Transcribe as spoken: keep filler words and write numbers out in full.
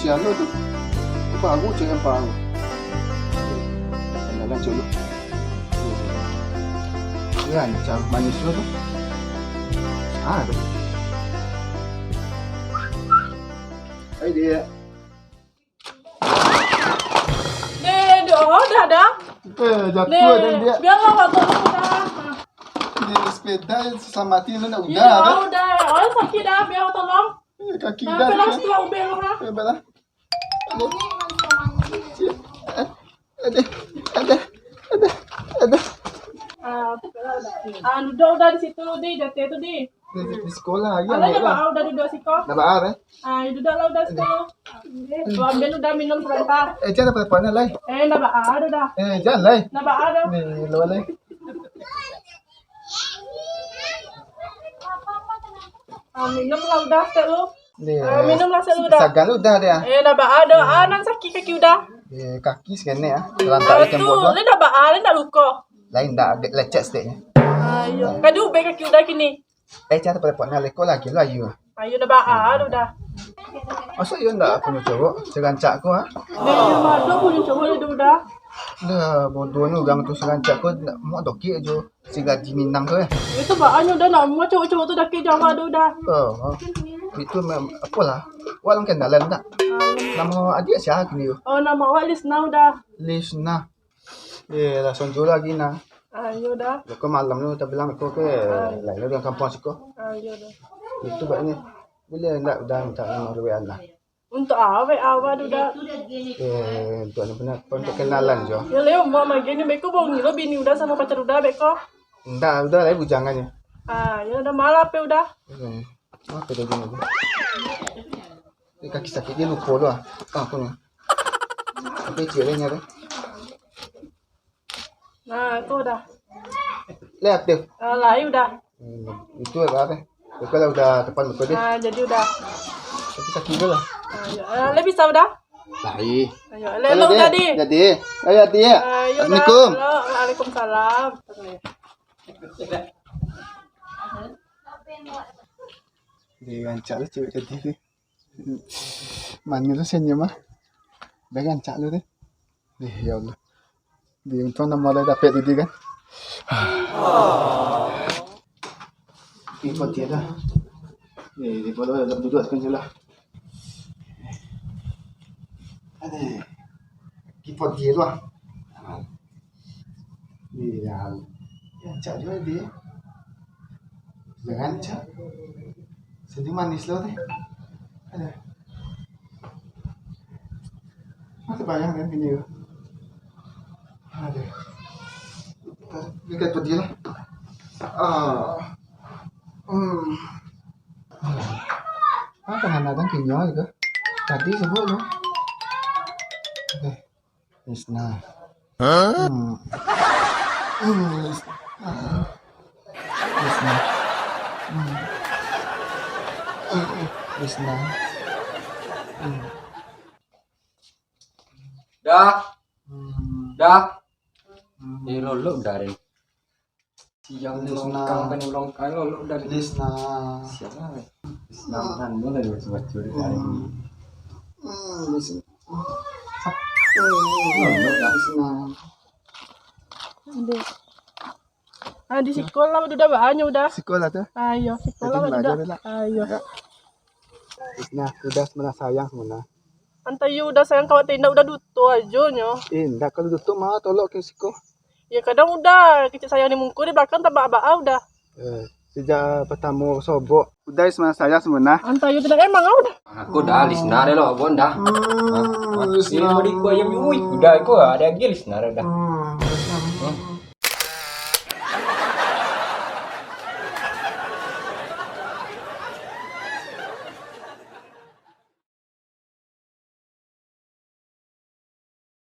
Sialo tu. Baru cek yang parah. Kenalan cek lu. Rancak manis lu tu. Ah, tu. Hai, dia. Deh, doh, dah, dah. Eh, jatuh Deh, dan dia. Biarlah awak tolong dah. Di sepeda yang selamat ni nak Iya, udah dah. Udah. Awak sakit dah, biar awak tolong. Eh, kaki Dah, dah. Pelas tu ubel lah. Eh, balah. Aduh. Aduh. Aduh. Aduh. Aduh. Ah, ah, duduk udah di situ, di jatuh tu, di. Di, di sekolah lagi. Alah, ambil dah lah. Baa udah duduk siko. Dah baa, eh? Ah, duduk lah udah siko. Tuan Ben udah minum sebentar. Eh, jangan apa-apa, nah, Lai. Eh, dah baa udah. Eh, jangan, Lai. Dah baa dah. Ni, lo, Lai. Ah, minum lah udah, sek lu. Ni, Ah, minum lah, sek lu dah. Sagan lu dah dia. Eh, dah baa dah. Ah, nan sakit kaki udah. Eh, kaki sekenek ah. Lantak Ah, ikan tu, buah. Lai dah baa, lai dah luko. Lain dah, agak lecet sedikit. Ah, iyo. Kadu be kaki udah kini. Eh, cara telepon nak leko lagi lah, ayu. Ayu dah baa tu dah. Masa iyo ndak punyo cowok, serancak ko, ha? Dah, iyo mah, ado punyo cowok itu dah. Lah, bodohnyo urang tu serancak ko, nak muak dokik ajo, si gaji Minang tu, eh. Itu baanyo dah nak muak cowok-cowok tu dakik Jawa tu dah. Oh, itu mem-, apolah. Wak alun kenalan ndak? Namo adiak sia kini tu? Oh, namo awak Lisna udah. Lisna. Eh, langsung jo lagi nah. Ayo dah. Beko malam tu tabilang beko ke Ah. lain urang kampuang siko. Ayo dah. Itu baknyo. Buliah ndak udah minta nomor W A nah? Untuk awak, awak tu dah. Eh, untuk anu benar, untuk kenalan jo. Yo, Leo, mau magi ni beko bongilo bini udah samo pacar udah beko. Ndak, udah lah bujangannyo. Ah, yo udah malam pe udah. Eh, apa dah gini? Eh, kaki sakit dia lupa tu ah. Ah, aku ni. Apa itu lainnya tu? Nah, tu dah. Lihat tu. Ah, lain udah. Hmm, itu apa apa? Itu kalau udah depan betul deh. Ah, jadi udah. Tapi sakit juga lah. Ah, ya. Ah, le bisa udah? Lain. Ayo, le Ayo, lo deh. Udah di. Jadi. Ayo, Adi. Ah, ya udah. Assalamualaikum. Halo, waalaikumsalam. Dia rancak lah cewek tadi tu. Mano tu senyum ah. Dah rancak lu tu. Eh, ya Allah. Di untung nama lah dapek tadi kan. Iko dia dah. Eh, di bawah dah duduk sekali lah. Aduh. Iko dia tu ah. Iya. Rancak juga dia. Rancak. Senyum manis lo teh. Aduh. Masa bayang kan kini tu. Aduh. Dekat pedih lah. Ah. Hmm. Apa hana kan kini tu? Tadi sebut lo. Aduh. Lisna. Hmm. Hmm, Lis-, ah. Lisna. Hmm. Hmm, Lisna. Hmm. Dah. Hmm. Dah. Hmm. Eh, lolok dah, Rin. Siang ni Lisna. Longkang, paling longkang, lo, lo dari Lisna. Siapa, weh? Lisna, kan, lo dari baca-baca dari tadi. Hmm. Hmm, Lisna. Hmm, Lisna. Aduh. Ah, di sikolah udah banyak udah. Sikolah tu? Ayo, sikolah Jadi udah. Belajar lah. Ayo. Ya. Lisna, udah sebenarnya sayang sebenarnya. Antah iyo udah sayang kawak tindak udah duto ajo nyo. Eh, ndak kalau duto mah tolok ke siko. Ya kadang udah kecil sayang di muko di belakang tabak-bak udah. Eh, sejak pertama sobok. Udah Isma sayang sebenarnya. Antah iyo tidak emang udah. Aku dah Lisna deh lo, abon dah. Hmm, Lisna. Ini mau di gua yang yui. Udah aku ada lagi Lisna dah. Hmm, Lisna. Hmm.